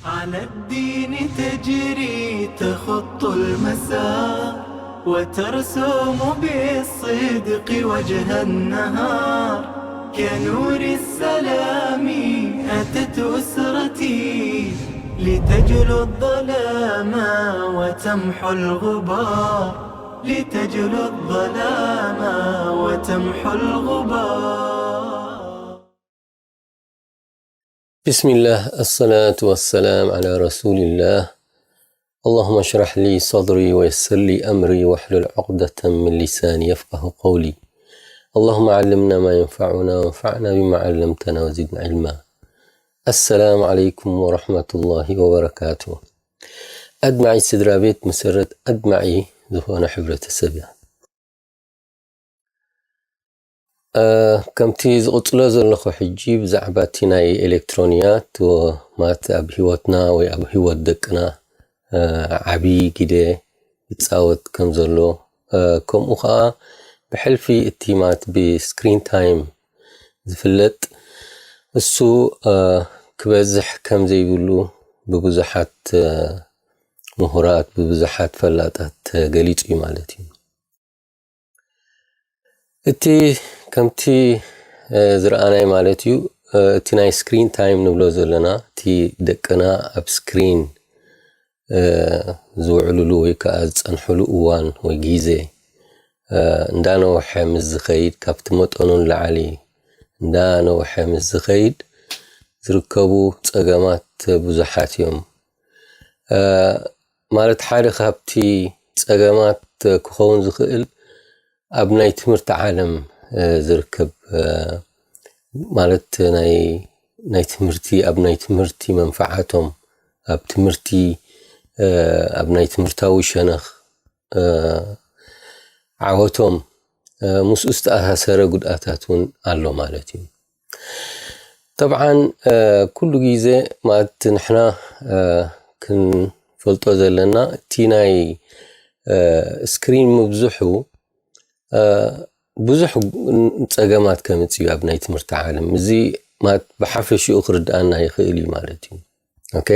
على الدين تجري تخط المسار، وترسم بالصدق وجه النهار. كنور السلام أتت أسرتي، لتجلو الظلام وتمحو الغبار، لتجلو الظلام وتمحو الغبار. بسم الله، الصلاة والسلام على رسول الله. اللهم اشرح لي صدري ويسر لي أمري واحلل عقدة من لساني يفقه قولي. اللهم علمنا ما ينفعنا وانفعنا بما علمتنا وزدنا علما. السلام عليكم ورحمة الله وبركاته. ኣድማዒ ስድራ ቤት መሰረት ኣድማዒ ዝኾነ ሕብረተሰብ እያ። ከምቲ ዝቕጽሎ ዘለኹ ሕጂ ብዛዕባ እቲ ናይ ኤሌክትሮንያት ማለት ኣብ ህይወትና ወይ ኣብ ህይወት ደቅና ዓብዪ ግደ ይጻወት ከም ዘሎ፣ ከምኡ ኸዓ ብሕልፊ እቲ ማለት ብስክሪን ታይም ዝፍለጥ እሱ ክበዝሕ ከም ዘይብሉ ብብዙሓት ምሁራት፣ ብብዙሓት ፈላጣት ተገሊጹ እዩ ማለት እዩ። እቲ ከምቲ ዝረኣናይ ማለት እዩ፣ እቲ ናይ ስክሪን ታይም ንብሎ ዘለና፣ እቲ ደቅና ኣብ ስክሪን ዝውዕሉሉ ወይ ከዓ ዝጸንሕሉ እዋን ወይ ግዜ እንዳነውሐ ምስ ዝኸይድ፣ ካብቲ መጠኑ ንላዕሊ እንዳነውሐ ምስ ዝኸይድ ዝርከቡ ጸገማት ብዙሓት እዮም። ማለት ሓደ ካብቲ ጸገማት ክኸውን ዝኽእል ኣብ ናይ ትምህርቲ ዓለም ዝርከብ ማለት ናይ ናይ ትምህርቲ ኣብ ናይ ትምህርቲ መንፈዓቶም ኣብ ትምህርቲ ኣብ ናይ ትምህርታዊ ሸነኽ ዓወቶም ምስኡ ዝተኣሳሰረ ጉድኣታት እውን ኣሎ ማለት እዩ። ጠብዓን ኩሉ ግዜ ማለት ንሕና ክንፈልጦ ዘለና እቲ ናይ ስክሪን ምብዝሑ ብዙሕ ጸገማት ከምጽእ እዩ ኣብ ናይ ትምህርቲ ዓለም። እዚ ማለት ብሓፈሽኡ ክርድኣና ይኽእል እዩ ማለት እዩ። ኦኬ፣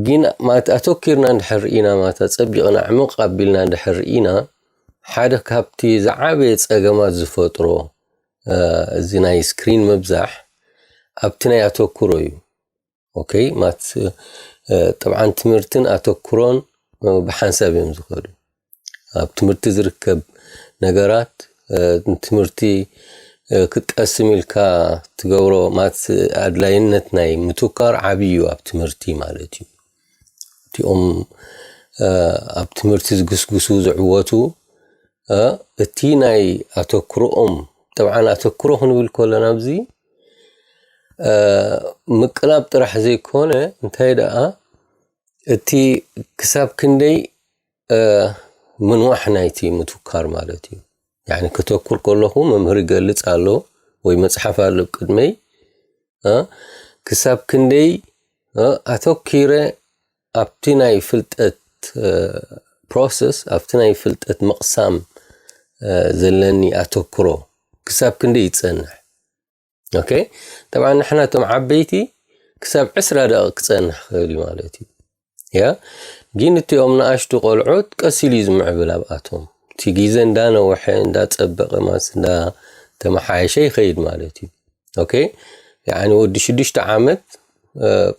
ግን ማለት ኣተኪርና እንድሕር ርኢና ማለት ኣጸቢቕና ዕምቕ ኣቢልና እንድሕር ርኢና ሓደ ካብቲ ዝዓበየ ጸገማት ዝፈጥሮ እዚ ናይ ስክሪን ምብዛሕ ኣብቲ ናይ ኣተኩሮ እዩ። ኦኬ፣ ማለት ጠብዓን ትምህርትን ኣተኩሮን ብሓንሳብ እዮም ዝኸዱ። ኣብ ትምህርቲ ዝርከብ ነገራት ንትምህርቲ ክትቀስም ኢልካ ትገብሮ ማለት ኣድላይነት ናይ ምትኳር ዓብዪ እዩ ኣብ ትምህርቲ ማለት እዩ። እቲኦም ኣብ ትምህርቲ ዝግስግሱ ዝዕወቱ እቲ ናይ ኣተኩሮኦም ጠብዓን ኣተኩሮ ክንብል ከለና ኣብዚ ምቅላብ ጥራሕ ዘይኮነ እንታይ ደኣ እቲ ክሳብ ክንደይ ምንዋሕ ናይቲ ምትኳር ማለት እዩ። ያኒ ከተኩር ከለኹ መምህር ይገልጽ ኣሎ ወይ መጽሓፍ ኣሎ ቅድመይ ክሳብ ክንደይ ኣተኪረ ኣብቲ ናይ ፍልጠት ፕሮሰስ ኣብቲ ናይ ፍልጠት ምቕሳም ዘለኒ ኣተኩሮ ክሳብ ክንደይ ይጸንሕ። ኦኬ፣ ጠብዓ ንሕና እቶም ዓበይቲ ክሳብ ዕስራ ደቂቕ ክጸንሕ ክእል እዩ ማለት እዩ። ያ ግን እቲኦም ንኣሽቱ ቆልዑት ቀስ ኢሉ እዩ ዝምዕብል ኣብኣቶም። እቲ ግዜ እንዳነወሐ እንዳጸበቐ ማለት እንዳተመሓየሸ ይኸይድ ማለት እዩ። ኦኬ፣ ያኒ ወዲ ሽዱሽተ ዓመት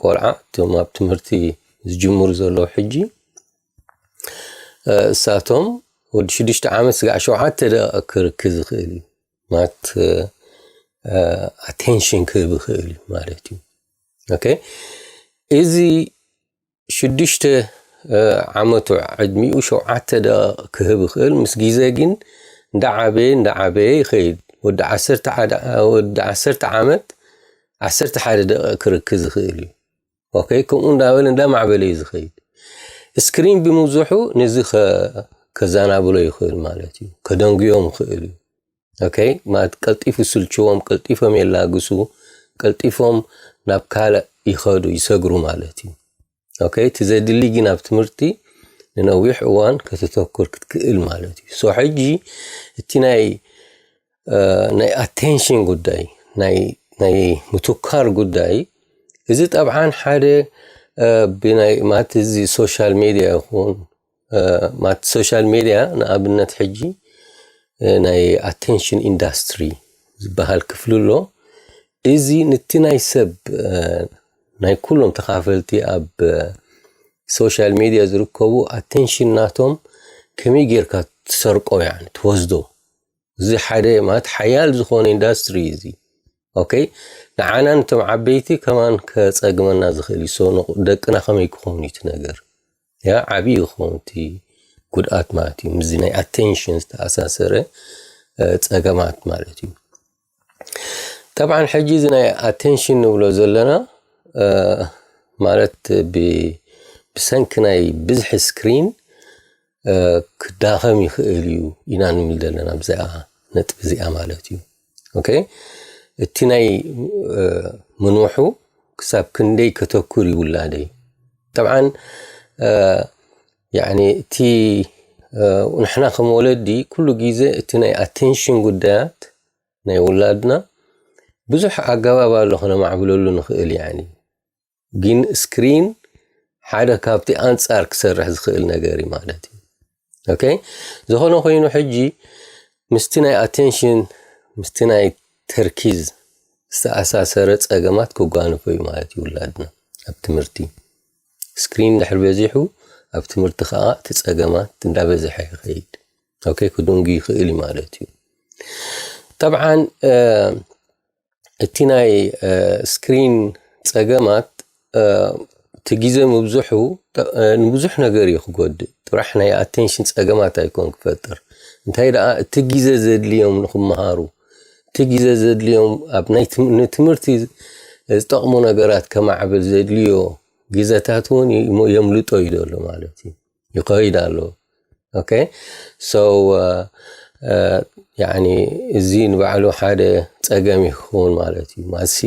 ቆልዓ እቶም ኣብ ትምህርቲ ዝጅምሩ ዘለዉ ሕጂ እሳቶም ወዲ ሽዱሽተ ዓመት ስጋዕ ሸውዓተ ደቂቕ ክርክ ዝኽእል እዩ ማለት ኣቴንሽን ክህብ ይኽእል እዩ ማለት እዩ። ኦኬ፣ እዚ ሽዱሽተ ዓመቱ ዕድሚኡ ሸውዓተ ደቂቕ ክህብ ይኽእል። ምስ ግዜ ግን እንዳዓበየ እንዳዓበየ ይኸይድ። ወዲ ዓሰርተ ዓመት ዓሰርተ ሓደ ደቂቕ ክርክ ዝኽእል እዩ። ኦኬ፣ ከምኡ እንዳበለ እንዳማዕበለ እዩ ዝኸይድ። ስክሪን ብምብዝሑ ነዚ ከዛናብሎ ይኽእል ማለት እዩ፣ ከደንጉዮም ይኽእል እዩ። ኦኬ፣ ማለት ቀልጢፉ ስልችዎም፣ ቀልጢፎም የላግሱ፣ ቀልጢፎም ናብ ካልእ ይኸዱ ይሰግሩ ማለት እዩ። ኦኬ፣ እቲ ዘድሊ ግን ኣብ ትምህርቲ ንነዊሕ እዋን ከተተኩር ክትክእል ማለት እዩ። ሶ ሕጂ እቲ ናይ ናይ ኣቴንሽን ጉዳይ ናይ ናይ ምትኳር ጉዳይ እዚ ጠብዓን ሓደ ብናይ ማት እዚ ሶሻል ሜድያ ይኹን ማት ሶሻል ሜድያ ንኣብነት ሕጂ ናይ ኣቴንሽን ኢንዳስትሪ ዝበሃል ክፍሊ ኣሎ። እዚ ንቲ ናይ ሰብ ናይ ኩሎም ተኻፈልቲ ኣብ ሶሻል ሜድያ ዝርከቡ ኣቴንሽን ናቶም ከመይ ጌርካ ትሰርቆ ትወስዶ። እዚ ሓደ ማለት ሓያል ዝኾነ ኢንዳስትሪ እዚ። ኦኬ፣ ንዓና ንቶም ዓበይቲ ከማን ከጸግመና ዝኽእል እዩ። ደቅና ከመይ ክኾኑ እቲ ነገር ያ ዓብዪ ክኸውን እቲ ጉድኣት ማለት እዩ። ምስዚ ናይ ኣቴንሽን ዝተኣሳሰረ ጸገማት ማለት እዩ። ጠብዓን ሕጂ እዚ ናይ ኣቴንሽን ንብሎ ዘለና ማለት ብሰንኪ ናይ ብዝሒ ስክሪን ክዳኸም ይኽእል እዩ ኢና ንምል ዘለና ብዚኣ ነጥቢ እዚኣ ማለት እዩ። ኦኬ፣ እቲ ናይ ምንውሑ ክሳብ ክንደይ ከተኩር ይውላደይ። ጠብዓን ያኒ እቲ ንሕና ከም ወለዲ ኩሉ ግዜ እቲ ናይ ኣቴንሽን ጉዳያት ናይ ውላድና ብዙሕ ኣገባብ ኣሎ ክነማዕብለሉ ንኽእል። ያኒ ግን ስክሪን ሓደ ካብቲ ኣንጻር ክሰርሕ ዝኽእል ነገር እዩ ማለት እዩ። ኦኬ፣ ዝኾነ ኮይኑ ሕጂ ምስቲ ናይ ኣቴንሽን ምስቲ ናይ ተርኪዝ ዝተኣሳሰረ ጸገማት ክጓንፎ እዩ ማለት እዩ ውላድና ኣብ ትምህርቲ። ስክሪን ድሕር በዚሑ ኣብ ትምህርቲ ከዓ እቲ ጸገማት እንዳበዝሐ ይኸይድ። ኦኬ፣ ክድንጉ ይኽእል እዩ ማለት እዩ። ጠብዓን እቲ ናይ ስክሪን ጸገማት እቲ ግዜ ምብዝሑ ንብዙሕ ነገር እዩ ክጎድእ። ጥራሕ ናይ ኣቴንሽን ጸገማት ኣይኮን ክፈጥር። እንታይ ደኣ እቲ ግዜ ዘድልዮም ንክመሃሩ እቲ ግዜ ዘድልዮም ኣብ ናይ ንትምህርቲ ዝጠቕሙ ነገራት ከማዕብል ዘድልዮ ግዜታት እውን የምልጦ እዩ ዘሎ ማለት እዩ። ይኸይድ ኣሎ። ኦኬ፣ so ያኒ እዚ ንባዕሉ ሓደ ጸገም ይኸውን ማለት እዩ። ማሲ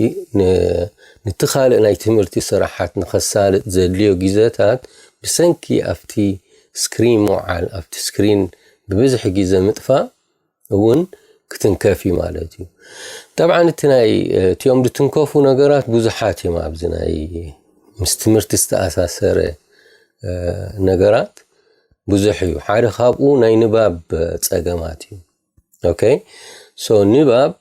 ንቲ ካልእ ናይ ትምህርቲ ስራሓት ንኸሳልጥ ዘድልዮ ግዜታት ብሰንኪ ኣብቲ ስክሪን ምውዓል ኣብቲ ስክሪን ብብዝሒ ግዜ ምጥፋእ እውን ክትንከፍ እዩ ማለት እዩ። ጠብዓን እቲ ናይ እቲኦም ዝትንከፉ ነገራት ብዙሓት እዮም። ኣብዚ ናይ ምስ ትምህርቲ ዝተኣሳሰረ ነገራት ብዙሕ እዩ። ሓደ ካብኡ ናይ ንባብ ጸገማት እዩ። ኦኬ፣ so ንባብ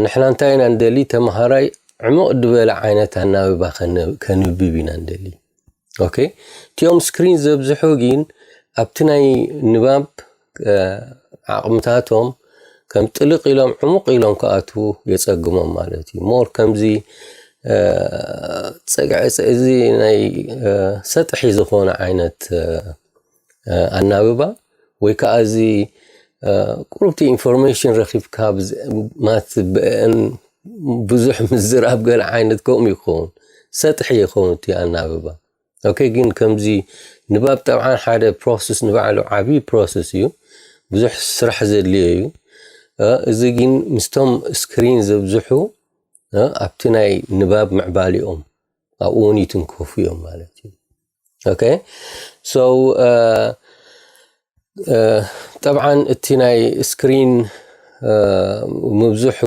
ንሕና እንታይ ኢና ንደሊ? ተምሃራይ ዕሙቕ ዝበለ ዓይነት ኣናብባ ከንብብ ኢና ንደሊ። ኦኬ፣ እቲኦም ስክሪን ዘብዝሑ ግን ኣብቲ ናይ ንባብ ዓቕምታቶም ከም ጥልቕ ኢሎም ዕሙቕ ኢሎም ክኣትዉ የጸግሞም ማለት እዩ። ሞር ከምዚ ጸግዐ እዚ ናይ ሰጥሒ ዝኾነ ዓይነት ኣናብባ ወይ ከዓ እዚ ቁሩብቲ ኢንፎርሜሽን ረኺብካ ማት ብአን ብዙሕ ምዝራብ ገለ ዓይነት ከምኡ ይኸውን፣ ሰጥሒ ይኸውን እቲ ኣናብባ። ኦኬ፣ ግን ከምዚ ንባብ ጠብዓን ሓደ ፕሮሰስ ንባዕሉ ዓብዪ ፕሮሰስ እዩ፣ ብዙሕ ስራሕ ዘድልዮ እዩ። እዚ ግን ምስቶም ስክሪን ዘብዝሑ ኣብቲ ናይ ንባብ ምዕባሊኦም ኣብኡ እውን ይትንከፉ እዮም ማለት እዩ። ኦኬ፣ so ጠብዓን እቲ ናይ ስክሪን ምብዝሑ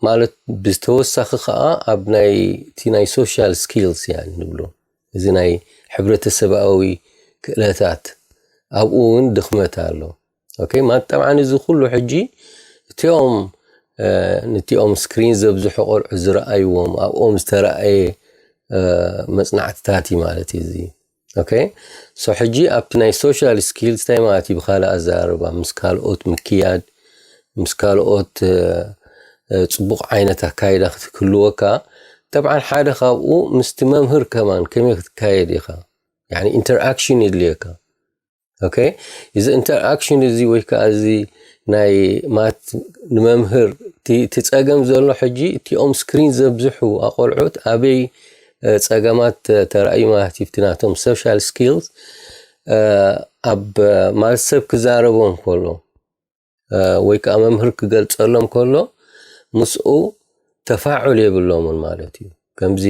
ማለት ብዝተወሳኺ ከዓ ኣብ ናይ እቲ ናይ ሶሻል ስኪልስ ያ ንብሎ እዚ ናይ ሕብረተሰብኣዊ ክእለታት ኣብኡ እውን ድኽመት ኣሎ። ኦኬ፣ ማለት ጠብዓን እዚ ኩሉ ሕጂ እቲኦም ንቲኦም ስክሪን ዘብዝሑ ቆልዑ ዝረኣይዎም ኣብኦም ዝተረኣየ መፅናዕትታት እዩ ማለት እዩ እዚ። ኦኬ፣ so ሕጂ ኣብቲ ናይ ሶሻል ስኪልስ እንታይ ማለት እዩ? ብካልእ ኣዘራርባ ምስ ካልኦት ምክያድ፣ ምስ ካልኦት ፅቡቕ ዓይነት ኣካይዳ ክትክልወካ። ጠብዓን ሓደ ካብኡ ምስቲ መምህር ከማን ከመይ ክትካየድ ኢኻ? ያኒ ኢንተርኣክሽን የድልየካ። ኦኬ፣ እዚ ኢንተርኣክሽን እዚ ወይ ከዓ እዚ ናይ ማት ንመምህር እቲ ጸገም ዘሎ ሕጂ እቲኦም ስክሪን ዘብዝሑ ኣቆልዑት ኣበይ ጸገማት ተራእዩ ማለት እዩ። ናቶም ሶሻል ስኪልስ ኣብ ማለት ሰብ ክዛረቦም ከሎ ወይ ከዓ መምህር ክገልጸሎም ከሎ ምስኡ ተፋዑል የብሎምን ማለት እዩ። ከምዚ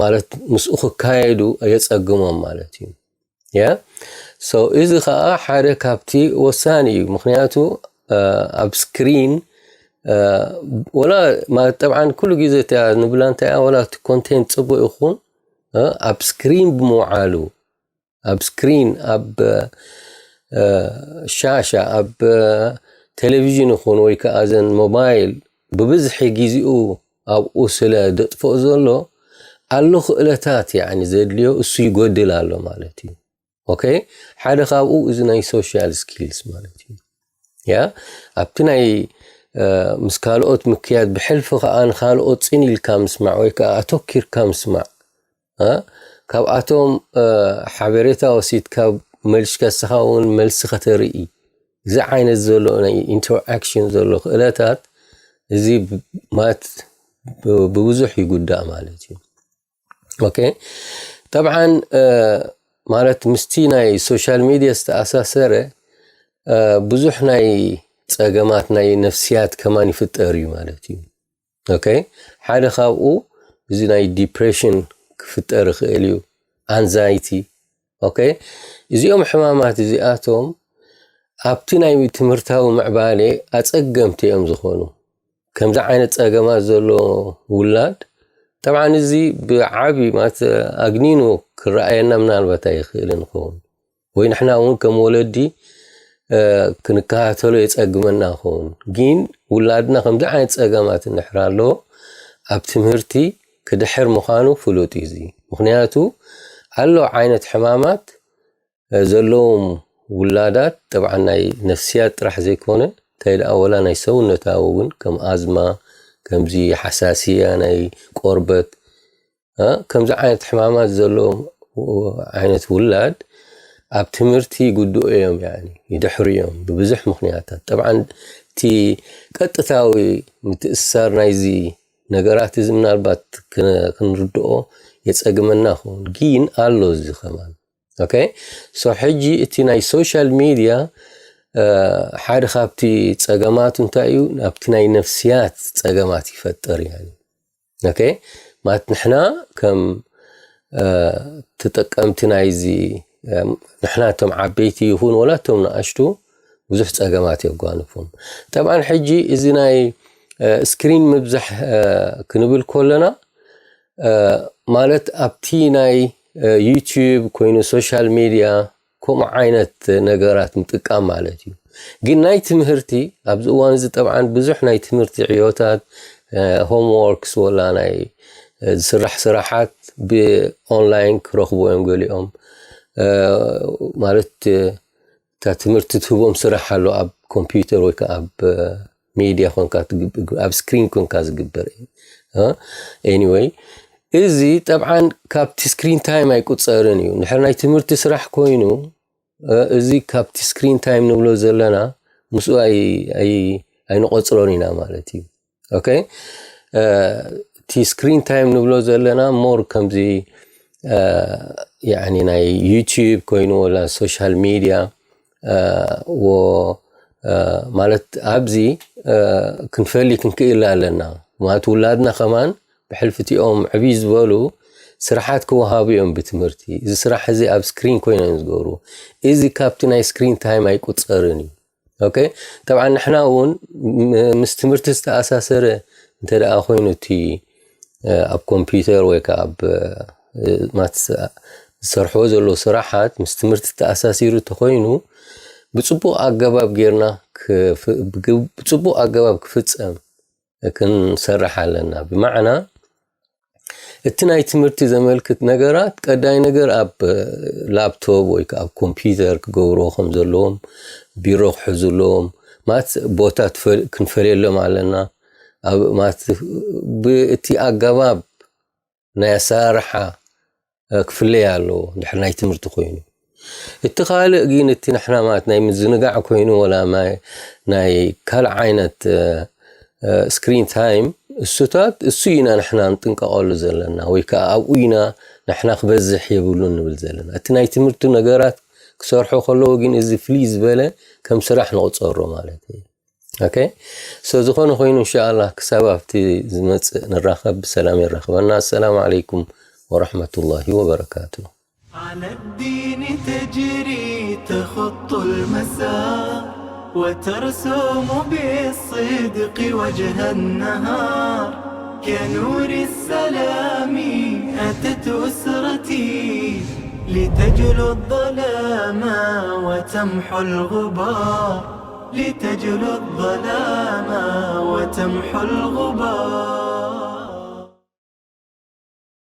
ማለት ምስኡ ክካየዱ የጸግሞም ማለት እዩ። ያ so እዚ ከዓ ሓደ ካብቲ ወሳኒ እዩ። ምክንያቱ ኣብ ስክሪን ወላ ማለት ጠብዓን ኩሉ ግዜ እቲያ ንብላ እንታይ እያ፣ ወላ እቲ ኮንቴንት ጽቡቅ ይኹን ኣብ ስክሪን ብምውዓሉ ኣብ ስክሪን ኣብ ሻሻ ኣብ ቴሌቪዥን ይኹን ወይ ከዓ ዘን ሞባይል ብብዝሒ ግዜኡ ኣብኡ ስለ ደጥፍኦ ዘሎ ኣሎ ክእለታት ያኒ ዘድልዮ እሱ ይጎድል ኣሎ ማለት እዩ። ኦኬ፣ ሓደ ካብኡ እዚ ናይ ሶሻል ስኪልስ ማለት እዩ። ያ ኣብቲ ናይ ምስ ካልኦት ምክያድ ብሕልፊ ከዓ ንካልኦት ፅን ኢልካ ምስማዕ ወይ ከዓ ኣተኪርካ ምስማዕ፣ ካብኣቶም ሓበሬታ ወሲድካ መልሽካ ንስኻ እውን መልሲ ከተርኢ፣ እዚ ዓይነት ዘሎ ናይ ኢንተርኣክሽን ዘሎ ክእለታት እዚ ማለት ብብዙሕ ይጉዳእ ማለት እዩ። ኦኬ፣ ጠብዓን ማለት ምስቲ ናይ ሶሻል ሚድያ ዝተኣሳሰረ ብዙሕ ናይ ፀገማት ናይ ነፍስያት ከማን ይፍጠር እዩ ማለት እዩ። ኦኬ፣ ሓደ ካብኡ እዚ ናይ ዲፕሬሽን ክፍጠር ይኽእል እዩ፣ ኣንዛይቲ። ኦኬ፣ እዚኦም ሕማማት እዚኣቶም ኣብቲ ናይ ትምህርታዊ ምዕባሌ ኣፀገምቲ እዮም ዝኾኑ። ከምዚ ዓይነት ፀገማት ዘሎ ውላድ ጠብዓን እዚ ብዓቢ ማለት ኣግኒኑ ክረኣየና ምናልባት ኣይኽእልን ይኸውን፣ ወይ ንሕና እውን ከም ወለዲ ክንከታተሎ የፀግመና ይኸውን። ግን ውላድና ከምዚ ዓይነት ፀገማት እንድሕር ኣለዎ ኣብ ትምህርቲ ክድሕር ምዃኑ ፍሉጥ እዩ። እዚ ምኽንያቱ ኣሎ ዓይነት ሕማማት ዘለዎም ውላዳት ጠብዓ ናይ ነፍስያት ጥራሕ ዘይኮነ እንታይ ደኣ ወላ ናይ ሰውነታዊ እውን ከም ኣዝማ ከምዚ ሓሳስያ ናይ ቆርበት ከምዚ ዓይነት ሕማማት ዘለዎም ዓይነት ውላድ ኣብ ትምህርቲ ይጉድኡ እዮም፣ ያኒ ይድሕሩ እዮም ብብዙሕ ምኽንያታት። ጠብዓ እቲ ቀጥታዊ ምትእስሳር ናይዚ ነገራት እዚ ምናልባት ክንርድኦ የፀግመና ይኸውን፣ ግን ኣሎ እዚ ከማን። ኦኬ፣ ሶ ሕጂ እቲ ናይ ሶሻል ሚድያ ሓደ ካብቲ ፀገማቱ እንታይ እዩ? ኣብቲ ናይ ነፍስያት ፀገማት ይፈጥር። ያኒ ኦኬ፣ ማለት ንሕና ከም ተጠቀምቲ ናይዚ ንሕና እቶም ዓበይቲ ይኹን ወላ እቶም ንኣሽቱ ብዙሕ ፀገማት የጓንፎም። ጠብዓን ሕጂ እዚ ናይ ስክሪን ምብዛሕ ክንብል ከለና ማለት ኣብቲ ናይ ዩቲዩብ ኮይኑ ሶሻል ሚድያ ከምኡ ዓይነት ነገራት ምጥቃም ማለት እዩ። ግን ናይ ትምህርቲ ኣብዚ እዋን እዚ ጠብዓን ብዙሕ ናይ ትምህርቲ ዕዮታት ሆምወርክስ ወላ ናይ ዝስራሕ ስራሓት ብኦንላይን ክረኽቡ እዮም ገሊኦም። ማለት እታ ትምህርቲ ትህቦም ስራሕ ኣሎ ኣብ ኮምፒውተር ወይ ከዓ ኣብ ሚድያ ኮንካ ኣብ ስክሪን ኮንካ ዝግበር እዩ። ኤኒወይ፣ እዚ ጠብዓን ካብቲ ስክሪን ታይም ኣይቁፀርን እዩ። እንድሕር ናይ ትምህርቲ ስራሕ ኮይኑ እዚ ካብቲ ስክሪን ታይም ንብሎ ዘለና ምስኡ ኣይንቆፅሮን ኢና ማለት እዩ። ኦኬ፣ እቲ ስክሪን ታይም ንብሎ ዘለና ሞር ከምዚ ያኒ ናይ ዩቲዩብ ኮይኑ ወላ ሶሻል ሚድያ ማለት ኣብዚ ክንፈሊ ክንክእል ኣለና። ማለት ውላድና ከማን ብሕልፊ እቲኦም ዕብይ ዝበሉ ስራሓት ክወሃቡ እዮም ብትምህርቲ። እዚ ስራሕ እዚ ኣብ ስክሪን ኮይኖም ዝገብሩ። እዚ ካብቲ ናይ ስክሪን ታይም ኣይቁፀርን እዩ። ኦኬ፣ ጠብዓ ንሕና እውን ምስ ትምህርቲ ዝተኣሳሰረ እንተ ደኣ ኮይኑ እቲ ኣብ ኮምፒውተር ወይ ከዓ ኣብ ማት ዝሰርሕዎ ዘለዉ ስራሓት ምስ ትምህርቲ ተኣሳሲሩ እንተኮይኑ ብፅቡቅ ኣገባብ ጌርና ብፅቡቅ ኣገባብ ክፍፀም ክንሰርሕ ኣለና። ብማዕና እቲ ናይ ትምህርቲ ዘመልክት ነገራት ቀዳይ ነገር ኣብ ላፕቶፕ ወይ ከዓ ኣብ ኮምፒውተር ክገብርዎ ከም ዘለዎም ቢሮ ክሕዙ ኣለዎም። ማት ቦታ ክንፈልየሎም ኣለና። ማት ብእቲ ኣገባብ ናይ ኣሰራርሓ ክፍለይ ኣለዎ ድሕሪ ናይ ትምህርቲ ኮይኑ። እቲ ካልእ ግን እቲ ንሕና ማለት ናይ ምዝንጋዕ ኮይኑ ወላ ናይ ካልእ ዓይነት ስክሪን ታይም እሱታት እሱ ኢና ንሕና ንጥንቀቐሉ ዘለና ወይ ከዓ ኣብኡ ኢና ንሕና ክበዝሕ የብሉን ንብል ዘለና። እቲ ናይ ትምህርቲ ነገራት ክሰርሑ ከለዉ ግን እዚ ፍልይ ዝበለ ከም ስራሕ ንቕፀሮ ማለት እዩ። ኦኬ፣ ሶ ዝኾነ ኮይኑ እንሻኣላ ክሳብ ኣብቲ ዝመፅእ ንራኸብ፣ ብሰላም የራኽበና። ኣሰላሙ ዓለይኩም ወረሕመቱላሂ ወበረካቱ። على الدين تجري تخط المساء. وترسم بالصدق وجه النهار. كنور السلام أتت أسرتي لتجلو الظلام وتمحو الغبار. لتجلو الظلام وتمحو الغبار.